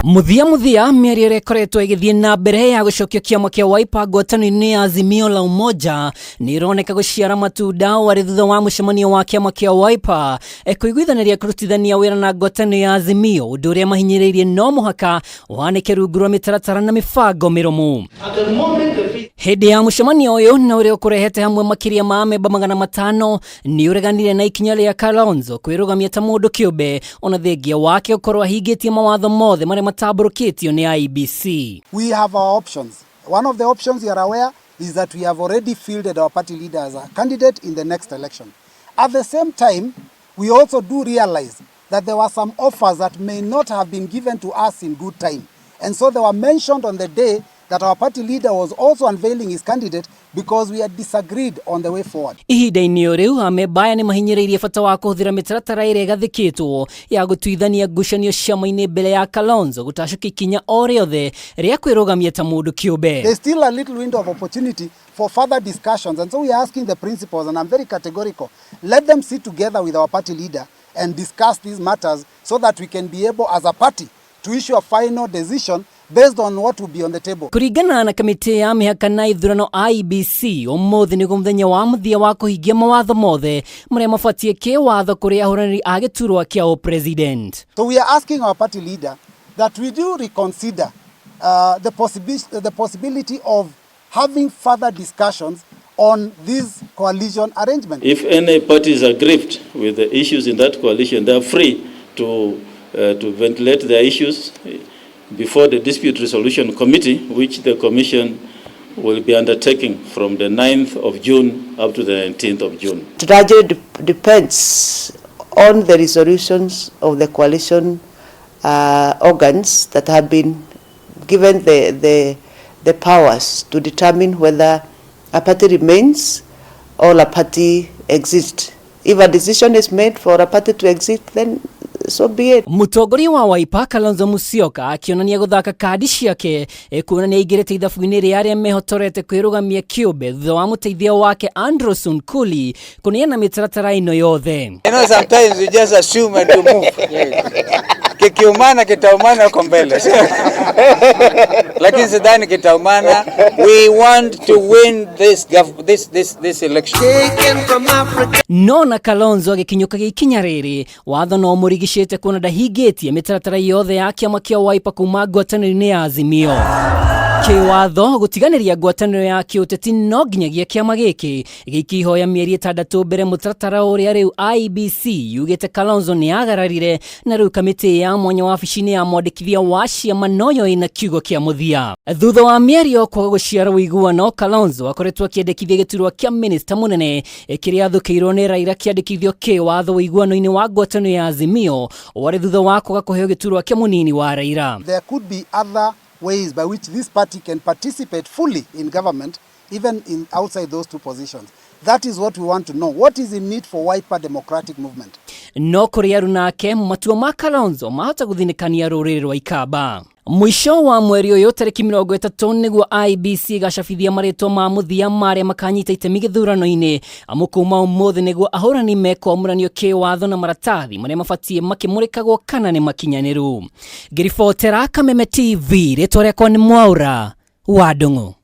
Mũthia mũthia, mĩario ĩrĩa ĩkoretwo ĩgĩthiĩ na mbere ya gũcokia kĩama kĩa Wiper ngwatanĩro-inĩ ya Azimio la Umoja nĩ ĩroneka gũciara matunda warĩ thutha wa mũcemanio wa kĩama kĩa Wiper kũiguithanĩria kũrutithania wĩra na ngwatanĩro ya Azimio, ũndũ ũrĩa mahinyĩrĩirie no mũhaka ũhanĩke rungu rwa mĩtaratara na mĩbango mĩrũmu. Hĩndĩ ya mũcemanio ũyũ na ũrĩa ũkũrehete hamwe makĩria ma amemba 500 nĩ ũreganire na ikinya rĩa Kalonzo kwĩrũgamia ta mũndũ kĩũmbe ona thengia wake gũkorwo ahingĩtie mawatho mothe marĩa matambũrũkĩtio nĩ IEBC. We have our options. One of the options, you are aware, is that we have already fielded our party leader as a candidate in the next election. At the same time, we also do realize that there were some offers that may not have been given to us in good time. And so they were mentioned on the day that our party leader was also unveiling his candidate because we had disagreed on the way forward. Ihinda-inĩ o rĩu, amemba aya nĩ mahinyĩrĩirie bata wa kũhũthĩra mĩtaratara ĩrĩa ĩgathĩkĩtwo ya gũtuithania ngucanio ciama-inĩ mbere ya Kalonzo gũtacũkia ikinya o rĩothe rĩa kwĩrũgamia ta mũndũ kĩũmbe. There's still a little window of opportunity for further discussions. And so we are asking the principals, and I'm very categorical, let them sit together with our party leader and discuss these matters so that we can be able as a party to issue a final decision based on what will be on the table. Kũringana na kamĩtĩ ya mĩhaka na ithurano IEBC, ũmũthĩ nĩguo mũthenya wa mũthia wa kũhingia mawatho mothe marĩa mabatiĩ kĩwatho kũrĩ ahũranĩri a gĩturwa kĩa ũpresident. So we are asking our party leader that we do reconsider the possibility of having further discussions on this coalition arrangement. If any party is aggrieved with the issues in that coalition, they are free to ventilate their issues before the Dispute Resolution Committee, which the Commission will be undertaking from the 9th of June up to the 19th of June. It largely depends on the resolutions of the coalition organs that have been given the powers to determine whether a party remains or a party exists. If a decision is made for a party to exit, then so be it. Mũtongoria wa Wiper Kalonzo Musyoka akĩonania gũthaka kandi ciake, kuonania aingĩrĩte ithabu-inĩ rĩa arĩa mehotorete kwĩrũgamia kĩũmbe thutha wa mũteithia wake Andrew Sunkuli kũneana mĩtaratara ĩno yothe. Sometimes you just assume and you move. Kikiumana kitaumana huko mbele. Lakini sidhani kitaumana. We want to win this election. No na Kalonzo agĩkinyũkagia ikinya rĩrĩ, watho no mũrigicĩte kuona ndahingĩtie mĩtaratara yothe ya kĩama kĩa Wiper kuma ngwatanĩro-inĩ ya Azimio. Kĩwatho gũtiganĩria ngwatanĩro ya kĩũteti no nginyagia kĩama gĩkĩ gĩikie ihoya mĩeri 6 mbere, mũtaratara ũrĩa rĩu IEBC yugĩte Kalonzo nĩ agararire, na rĩu kamĩtĩ ya mwanya wabici-inĩ ya mwandĩkithia wa ciama noyo ĩna kiugo kĩa mũthia. Thutha wa mĩario kwaga gũciara ũiguano, Kalonzo akoretwo akĩendekithia gĩturwa kĩa minista mũnene kĩrĩa athũkĩirwo nĩ Raila kĩandĩkithio kĩwatho ũiguano-inĩ wa ngwatanĩro ya Azimio, warĩ thutha wa kwaga kũheo gĩturwa kĩa mũnini wa Raila. There could be other ways by which this party can participate fully in government, even in outside those two positions. That is what we want to know. What is in need for Wiper Democratic Movement? No kũrĩ arunake, matua ma Kalonzo mahota gũthinĩkania rũrĩrĩ rwa Ikamba. Mũico wa mweri ũyũ tarĩki 30 nĩguo IEBC ĩgacabithia marĩtwa ma mũthia marĩa makanyita itemi gĩthurano-inĩ, amu kuma ũmũthĩ nĩguo ahũrani mekwamũranio kĩwatho na maratathi marĩa mabatiĩ makĩmũrĩkagwo kana nĩ makinyanĩru. Ngĩribotera Kameme TV, rĩtwa rĩakwa nĩ Mwaũra wa Ndung'u.